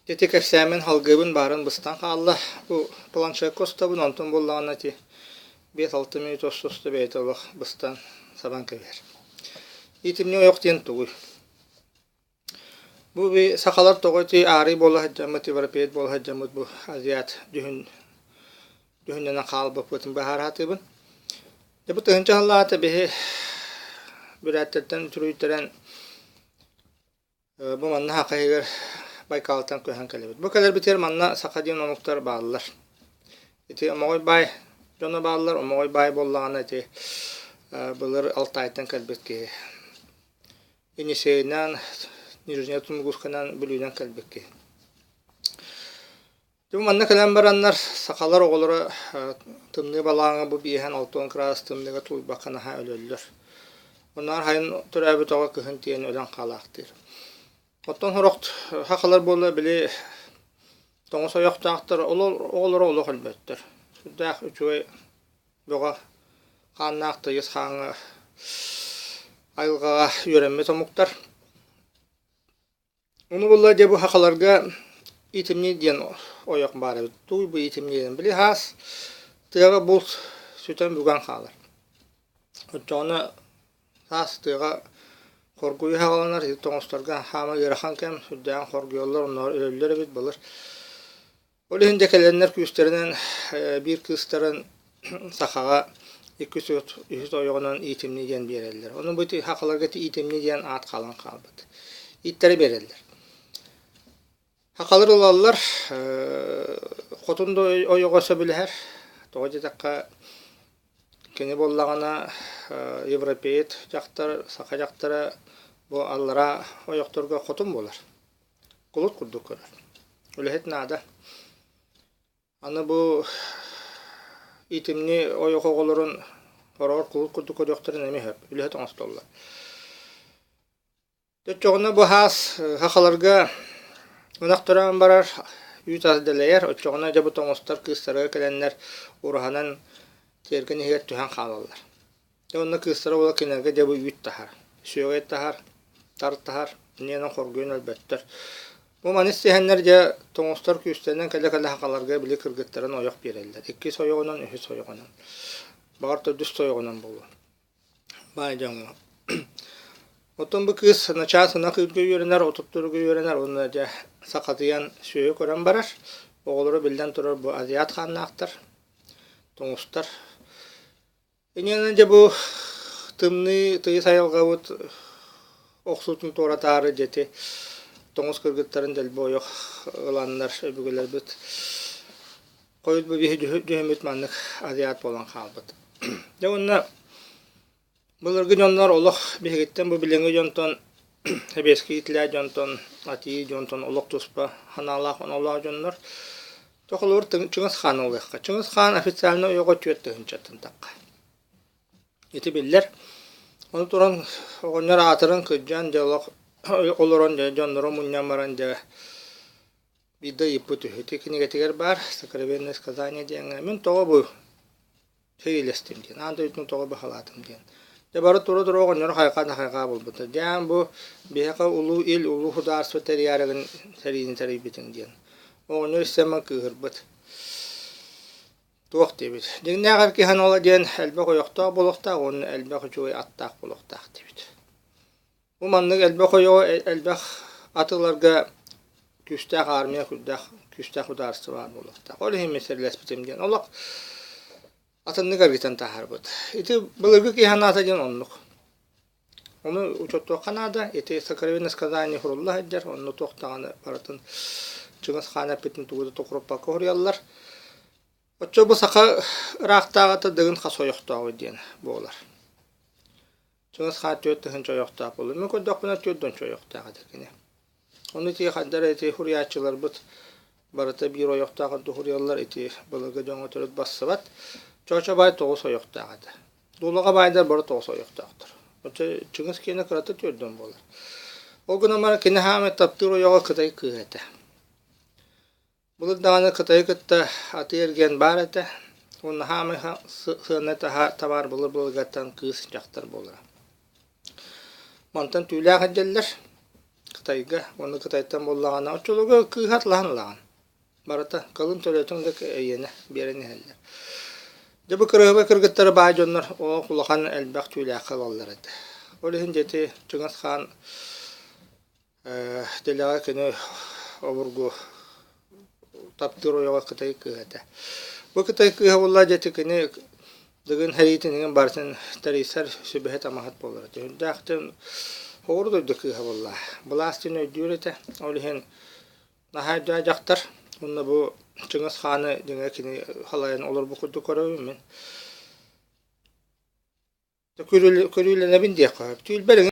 Ити кэпсээммин салгыыбын баарын быстан хаалла. Бу планшекка устабын, онтон буоллаҕына ити 5-6 мүнүүтэ уста-уста бэйэтэ олох быстан сабан кэбиһэр. Итинник ойох диэн тугуй? Бу сахалар тоҕо ити аарый буола сылдьаммыт, европеец буола сылдьаммыт бу азиат дьүһүн дьүһүннэнэн хаалбыппытын быһаара сатыыбын. Дьэ бу тыһыынча сыллааҕыта биһи бүрээттэртэн үтүрүйтэрэн Бу манна Саха иһигэр Байкалтан көһөн кэлэбит. Бу кэлэрбитигэр манна саха диэн омуктар бааллар. Ити Омоҕой баай дьоно бааллар. Омоҕой баай буоллаҕына ити былыр Алтайтан кэлбит киһи. Енисейинэн, Нижняя Тунгусканан, Бүлүүнэн кэлбит киһи. Дьэ манна кэлэн бараннар сахалар оҕолоро тымныы балааҥҥа бу биэһэн 60 кыраадыс тымныыга тулуйбакка наһаа өлөллөр. Оннооҕор сайын төрөөбүт оҕо кыһын тиийэн өлөн хаалаахтыыр. Оттон сорох сахалар буолла били тоҥус ойохтоохтор оҕолоро олох өлбөттөр. Сүрдээх үчүгэй бөҕө хааннаах тыйыс хааҥҥа айылҕаҕа үөрэммит омуктар. Ону буолла дьэ бу сахаларга итимньи диэн ойох баар эбит. Тугуй бу итимньи диэн? Били хаас тыаҕа булт сүтэн бүгэн хаалар. Оччоҕуна саас тыаҕа хоргуйуу саҕаланар, ити тоҥусторго хаама ыарахан кэм, сүрдээҕин хоргуйаллар, оннооҕор өлөллөр эбит былыр. Ол иһин дьэ кэлэннэр күүстэринэн биир кыыстарын сахаҕа иккис үһүс ойоҕунан иитимньи диэн биэрэллэр. Ону бу сахаларга иитимньи диэн аат хаалан хаалбыт. Ииттэри биэрэллэр. Сахалар ылаллар, хотун да ойоҕо сөбүлэһэр. Тоҕо диэтэххэ, кини буоллаҕына европеец дьахтар, саха дьахтара бу аллараа ойохторго хотун буолар. Кулут курдук көрөр. Үлэһит наада. Аны бу итимни ойох оҕолорун хороҕор кулут курдук көрүөхтэрин эмиэ сөп. Үлэһит оҥостоллор. Оччоҕуна бу хаас сахаларга ынах төрөөн барар, үүт ас дэлэйэр. Оччоҕуна дьэ бу тоҥустар кыыстарыгар кэлэннэр ураһанан тиэргэн иһигэр түһэн хаалаллар. Дьэ онно кыыстара уола кинилэргэ дьэ бу үүт таһар, сүөгэй таһар, тар таһар, инньэ хоргуйан өлбөттөр. Бу маны истиһэннэр дьэ тоҥустар күүстэринэн кэлэ-кэлэ сахаларга били кыргыттарын ойох биэрэллэр. Иккис ойоҕунан, үһүс ойоҕунан. Баҕар төрдүс ойоҕунан буолуо. Баай дьоҥҥо. Оттон бу кыыс начаас ынах ыырга үөрэнэр, отутторуга үөрэнэр уонна дьэ сахатыйан сүөһү көрөн барар. Оҕолоро биллэн турар бу азиат хааннаахтар, тоҥустар. Инньэ дьэ бу тымныы тыйыс айылҕабыт охсуутун туоратаары дьэ ити тоҥус кыргыттарын дэлби ойох ыланнар өбүгэлэрбит хойут бу биһи дьүһүммүт маннык азиат буолан хаалбыт. Дьэ уонна былыргы дьоннор олох биһигиттэн бу билиҥҥи дьонтон сэбиэскэй иитиллээх дьонтон атии дьонтон олох туспа санаалаах оноолоох дьоннор Холобур, Чыҥыс Хаан ылыахха. Чыҥыс Хаан официально ойоҕо түөрт тыһыынчаттан тахха. Ити биллэр. Ону туран оҕонньор аатыран кырдьан дьэ олох олорон дьэ дьоннору мунньан баран дьэ биирдэ ыйыппыт үһү. Ити кинигэтигэр баар «Сокровенное сказание» диэҥҥэ мин тоҕо бу сэриилэстим диэн, аан дойдутун тоҕо баһылаатым диэн. Дьэ бары тура-тура оҕонньору хайҕаан да хайҕаа буолбута. Дьээн бу биһиэхэ улуу ил, улуу судаарство тэрийээригин сэриини тэрийбитиҥ диэн. Оҕонньор истэн кыыһырбыт. Туох диэбит. Дьиҥнээх эр киһи анала диэн элбэх ойохтоох буолуохтаах уонна элбэх үчүгэй аттаах буолуохтаах диэбит. Бу маннык элбэх ойоҕу элбэх атыларга күүстээх армия, күүстээх күүстээх судаарство баар буолуохтаах. Ол иһин мин сэриилэспитим диэн. Олох атыннык эргитэн таһаарбыт. Ити былыргы киһи санаата диэн оннук. Ону учуоттуохха наада. Ити сокровенное сказание сурулла сылдьар, онно туох даҕаны барытын Чыҥыс Хаан эппитин тугу да токуруппакка суруйаллар. Оччо бу саха ыраахтааҕыта Дыгын хас ойохтооҕуй диэн буолар. Чыҥыс Хаан 4000 ойохтоох буолла. Мин көрдөхпүнэ 40 ойохтоох этэ кини. Ону ити хандар ити суруйааччыларбыт барыта биир ойохтоох курдук суруйаллар, ити былыргы дьоҥҥо төрүт бассыбат. Чоочо баай тоҕус ойохтоох этэ. Дуулаҕа баайдар бары тоҕус ойохтоохтор. Оччо Чыҥыс киэнэ кырата түөрдэн буолар. Ол гынан баран кини хаамай таптыыр ойоҕо кытай кыыһа этэ. Былыр даҕаны Кытайы кытта атыы-эргиэн баар этэ уонна хаамай сыана табаар былыр-былыргаттан кыыс дьахтар буолара. Мантан түүлээх илдьэллэр. Кытайга уонна Кытайтан буоллаҕына оччолорго кыыһа атлаһан ылаҕын. Барыта кылын төлөтүҥ да эйиэнэ биэрэн иһэллэр. Дьэ бу кырыһыбай кыргыттары баай дьоннор олох улахан элбэх түүлээххэ ылаллар этэ. Ол иһин дьэ ити Чыҥыс Хаан Дэлэҕэ кини обургу таптыыр ойоҕо кытай кыыһа этэ. Бу кытай кыыһа буолла дьэ ити кини Дыгын сэриитин иҥин барытын тэрийсэр сүбэһит-амаһыт буолар этэ. Үрдээхтэн оҕуруо дойду кыыһа буолла. Былаас диэн өйдүүр этэ. Ол иһин наһаа өйдөөх дьахтар. Уонна бу Чыҥыс Хааны дьиҥэ кини халайан олорбут курдук көрөбүн мин. Көрүүлэнэбин диэххэ сөп. Түүлбэр иҥин.